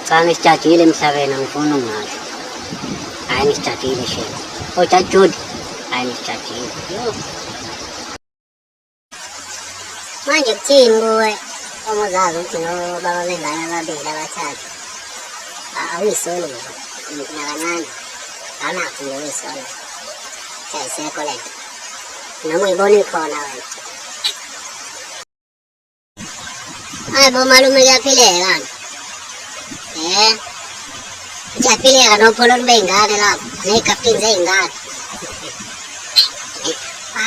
Cha, ngisijajile emhlabeni, angifuni ukungasho. Hhayi, ngisijajile shame. Ojaji Judy, hhayi, ngisijajile. Yo. Manje kuthini kuwe uma uzazi ukuthi nobaba bengane ababili abathathu awuyisoli nje nakancane, awunakho nje uyisola, ayisekho le nto noma uyibona ikhona wena. Hayi bo malume, kuyaphileka. Eh. Kuyaphileka nopholoni bey'ngane lapho ney'kapteni zey'ngane.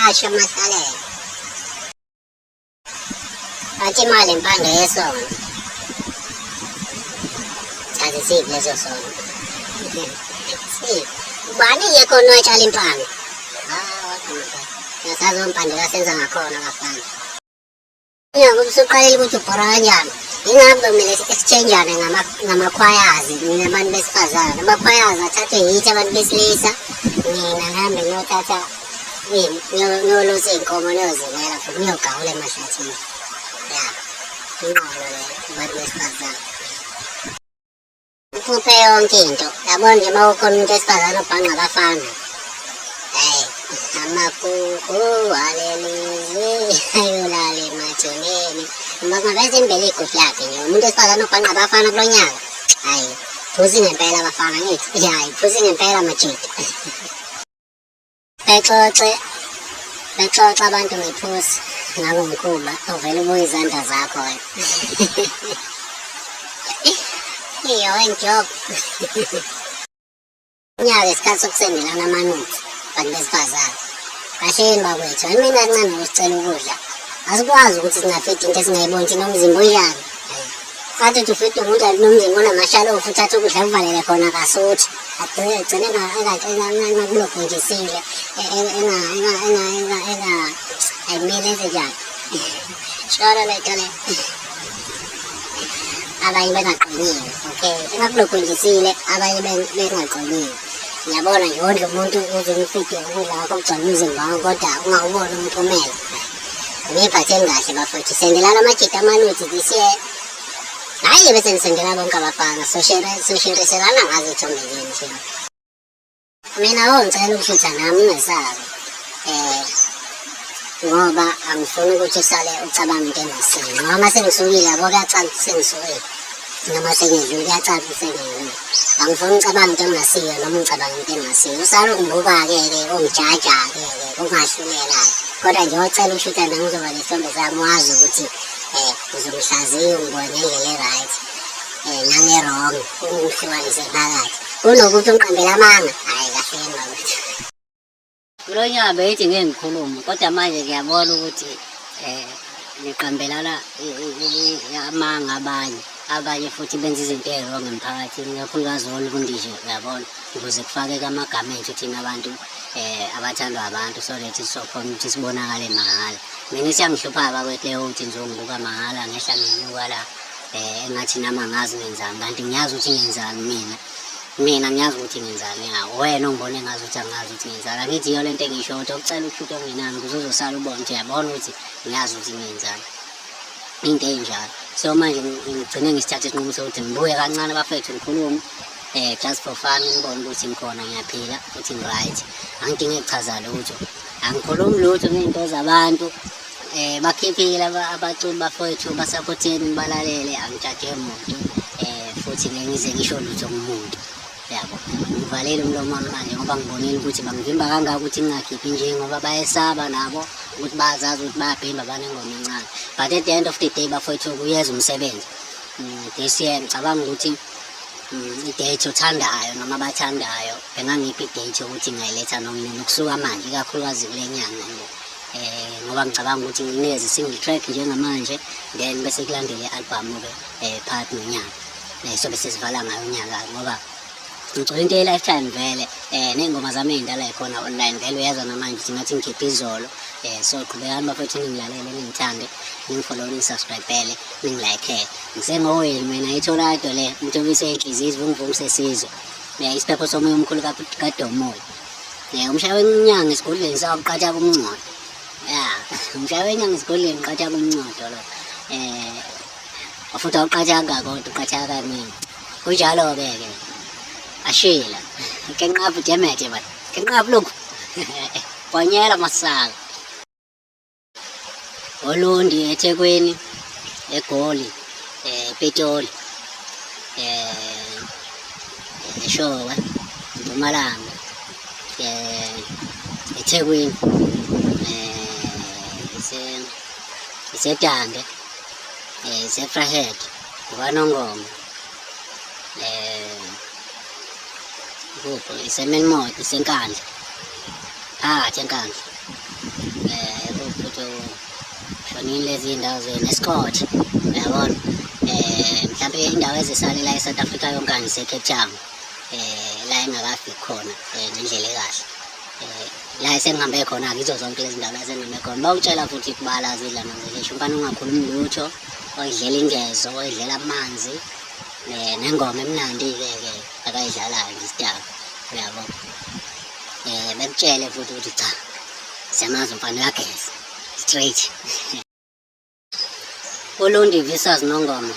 Asho mahlalela. Athi imali impande yesono. Chazi siphi leso sono? Siphi? Ubani ke khona owatshala impande? Ah, waduka. Siyasazi ompande kasenza ngakhona bafana. Njengoba usuqalile ukuthi ubhora kanjani, yingakho bekumele si-exchange-ane ngamakhwayazi nina abantu besifazane. Amakhwayazi athathwe yithi abantu besilisa, nina nihambe niyothatha ini, niyolusa iy'nkomo niyozimela futhi niyogawula emahlathini. Ya, inqolo leyo kubantu besifazane. Uphuphe yonke into. Yabona nje uma kukhona umuntu wesifazane obhanqa abafana. Hey, amagugu alelizwe ayolala emathuneni. Uma kungaveze imbele igugu lakhe nje umuntu wesifazane obhanqa abafana kulo nyaka. Hayi, phuzi ngempela abafana ngithi. Hayi, phuzi ngempela majita. Bexoxe bexoxa abantu ngephuzi ngangomkhuba uvele ubuye izandla zakho wena. Iyo job. Unyaka isikhathi sokusendelana amanuthi bantu besifazane. Kahleni bakwethu, ayimina kancane ukusicela ukudla. Asikwazi ukuthi singafidi into esingayiboni thina umzimba unjani. Athi uthi ufida umuntu nomzimba onamashalofu, uthathe ukudla akuvalele khona kasuthi. Agcine agcine engakulobhonjisile, ayimile enze njani. Shona le nto le. Abanye bengaqonyiwe, okay, engakulobhonjisile, abanye bengaqonyiwe. Ngiyabona nje wondla umuntu uze umfide ukudla kwakho kugcwale umzimba wakho kodwa ungawuboni umphumela. Ngiyiphatheni kahle bafowethu, sendelana amajita amanuthi this year. Hhayi bese nisendela bonke abafana, sosheriselana ngazo iy'thombe zenu shame. Mina wo ngicela ukushutha nami ungesabi. Ngoba angifuni ukuthi usale ucabanga into engasiyo. Ngoba uma sengisukile yabo kuyacaca ukuthi sengisukile. Noma sengedlule kuyacaca ukuthi sengedlule. Angifuni ucabanga into engasiyo noma ngicabanga into engasiyo. Usale ungibuka-ke ke, ungijaja-ke ke, ungahlulela-ke. Kodwa nje ocela ukushutha nami uzoba nesithombe sami wazi ukuthi uzongihlaziya ungibone ngendlela e-right nane-wrong, ungihlukanise phakathi. Kunokuthi ungiqambele amanga, hhayi kahleni bakwethu. Kulo nyaka bengithi ngeke ngikhulume kodwa manje ngiyabona ukuthi niqambelana amanga abanye, abanye futhi benza izinto ey'wrong emphakathini, ikakhulukazi olundi nje uyabona, ukuze kufakeke amagama ethu thina abantu abathandwa abantu so that sizokhona ukuthi sibonakale mahhala. Mina isiyangihlupha-ke bakwethu leyo ukuthi ngizongibuka mahhala ngehla ngenyuka la engathi nami angazi ngenzani, kanti ngiyazi ukuthi ngenzani mina. Mina ngiyazi ukuthi ngenzani ya, wena ongibona engazi ukuthi angazi ukuthi ngenzani. Angithi yiyo lento engisho ukuthi okucela ukushuthi okungenani ukuze uzosala ubone ukuthi uyabona ukuthi ngiyazi ukuthi ngenzani. Into enjalo. So manje ngigcine ngisithatha isinqumo sokuthi ngibuye kancane bafethu ngikhulume just for fun, ngibone ukuthi ngikhona ngiyaphila futhi ngi-right. Angidinge kuchaza lutho. Angikhulumi lutho ngey'nto zabantu. Bakhiphile abaculi bafowethu, basaphotheni nibalalele, angijaje muntu futhi ngeke ngize ngisho lutho kumuntu. Yabo, ngivalele umlomo wami manje ngoba ngibonile ukuthi bangivimba kangaka ukuthi ngingakhiphi nje ngoba bayesaba nabo ukuthi bazazi ukuthi bayabhimba banengoma encane. But at the end of the day bafowethu kuyeza umsebenzi. This year ngicabanga ukuthi i-date othandayo noma abathandayo bengangipha i-date yokuthi ngingayiletha noma nini ukusuka manje, ikakhulukazi kule nyanga nje. Ngoba ngicabanga ukuthi nginikeze i-single track njengamanje, then bese kulandele i-album-ke phakathi nonyaka. Sobe sesivala ngayo unyaka ngoba ngicula into ye-lifetime vele, ney'ngoma zami ey'ndala y'khona online vele uyezwa namanje ukuthi ngathi ngikhiphe izolo. So qhubekani bafethu ningilalele, ningithande, ningifollow, ningisubscribe-ele, ningilike-ele. Ngisengowenu mina itholado le, umthobisi wey'nhliziyo, isivunguvungu sesizwe. Isiphepho somoya omkhulu kaDomoyi. Umshaya wenyanga esigodlweni sawuqatha kumncodo. Ya, umshaya wenyanga esigodlweni uqatha kumncodo lo. Futhi awuqathanga kodwa uqatha kaningi. Kunjalo-ke ke ashila kenqaphu demethe ba kenqaphu lokhu bonyela masaka Olundi eThekwini eGoli ePitoli eShowe Mpumalanga eThekwini iseDande iseVryheid kwaNongoma kuphi iseMelmoth iseNkandla phakathi eNkandla futhi shonini lezi ndawo zenescot uyabona mhlawumbe indawo ezisale la e-South Africa yonkana ise-Cape Town la engakafiki khona ngendlela ekahle la esengihambe khona-ke izo zonke lezi ndawo la esengihambe khona bawutshela futhi kubala zidla nozilisho umfana ungakhulumi lutho oyidlela ingezo oyidlela amanzi nengoma emnandi-ke ke akayidlalayo nje isidaba uyabo bekutshele futhi ukuthi cha siyamazi umfana uyageza straight. Ulundi versus Nongoma,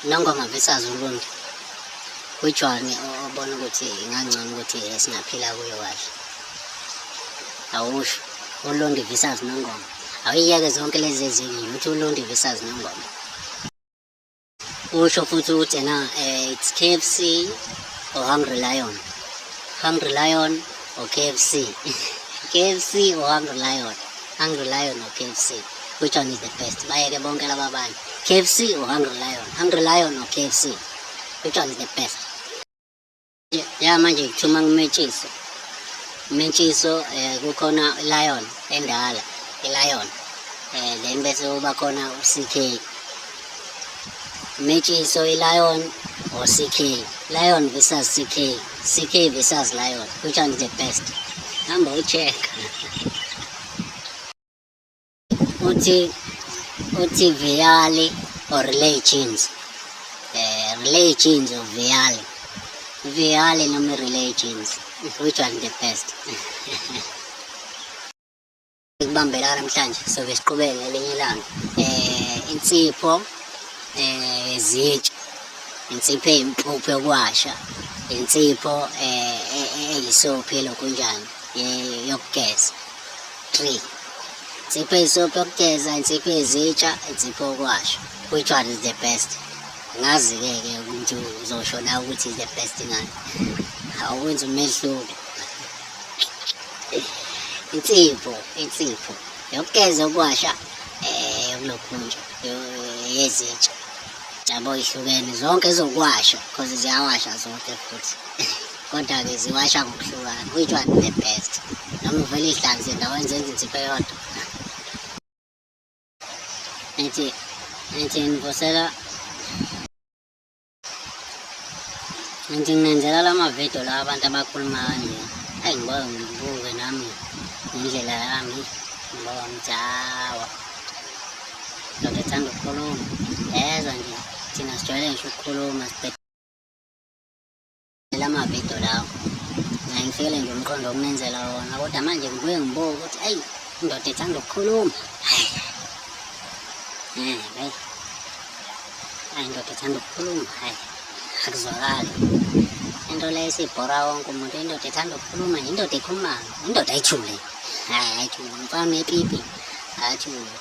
Nongoma versus Ulundi, which one obona ukuthi ingangcono ukuthi singaphila kuyo kahle? Awusho Ulundi versus Nongoma, awuyiyeke zonke lezi ezinye ukuthi Ulundi versus Nongoma. Usho futhi ukuthi ena it's KFC or Hungry Lion, Hungry Lion or KFC, KFC or Hungry Lion, Hungry Lion or KFC, which one is the best? Bayeke bonke laba abanye, KFC or Hungry Lion, Hungry Lion or KFC, which one is the best? Ya manje kuthuma ngumetshiso, umetshiso kukhona lion endala, i-lion then bese kuba khona u-CK. Metshiso i-lion or CK, lion versus CK, CK versus lion, which one is the best? Hamba ucheck. Uthi Viali or Relay Jeans, Relay Jeans or Viali, Viali noma Relay Jeans, which one is the best? Kubambelana namhlanje soke siqhubeke ngelinye ilanga. Insipho izitsha, insipho eyimpuphu yokuwasha, insipho eyisophi elokunjani yokugeza. 3 insipho eyisophi yokugeza, insipho eyizitsha, insipho yokuwasha, which one is the best? Ngazi-ke ke ukuthi uzosho la ukuthi is the best ngani, awukwenza umehluko. Insipho, insipho yokugeza, yokuwasha, yokulokhunja, yezitsha yabo, ihlukene zonke ezokuwasha because ziyawasha zonke futhi kodwa-ke ziwasha ngokuhlukana. Which one the best? Noma uvele ihlanze endaweni zenze insipho eyodwa. Ngithi ngivusela, ngithi ngenzela la mavidiyo la abantu abakhuluma kanje, ayi ngiboke ngibuke nami ngendlela yami, ngiboka ngithi hawa ndoda ethanda ukukhuluma yezwa nje, thina sijwayele ngisho ukukhuluma sibhedela amavidiyo lawo. Ngifikele nje umqondo wokunenzela wona, kodwa manje ngibuye ngibuke ukuthi eyi indoda ethanda ukukhuluma, hayi hayi hayi indoda ethanda ukukhuluma, hayi akuzwakali into leyo isibhora wonke umuntu. Indoda ethanda ukukhuluma nje, indoda ekhulumayo, indoda ayithule, hayi ayithule, umfana unepipi ayithule.